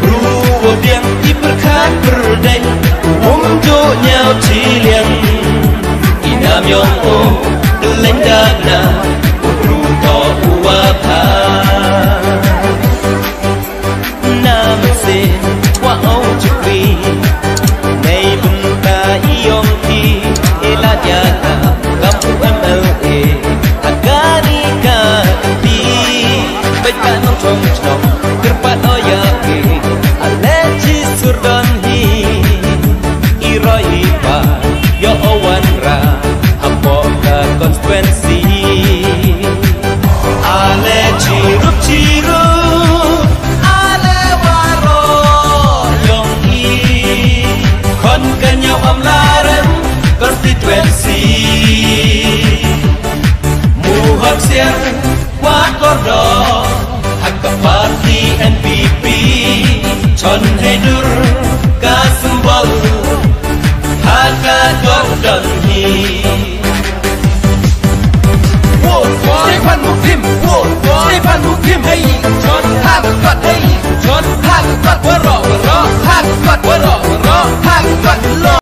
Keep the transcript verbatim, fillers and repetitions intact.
Ruwa biang i pyrkhat pyrdeng, um ju ñiaw chiliang. I nam yong o, leng da na, u bru to u wa pha. Na mese, wa o chukri, nei bynta i yong ki, i la ya ka, kam u M L A, a ka ni ka di, bet ka nong chong chong, kyrpad o ya ki, a le chi sur don hi, i roi i pa, yo o wan ra, hapoh ka constituency. Ale chirup chirup, ale waroh yong i. Khon ka ñiaw Umlarem constituency. Muhak siang wa kordor, ha ka party N P P. Chon hei dur ka symbol, ha ka kordor hi. Vote for Stephen Mukrim. Vote for Stephen Mukrim. Hey, John Harkot.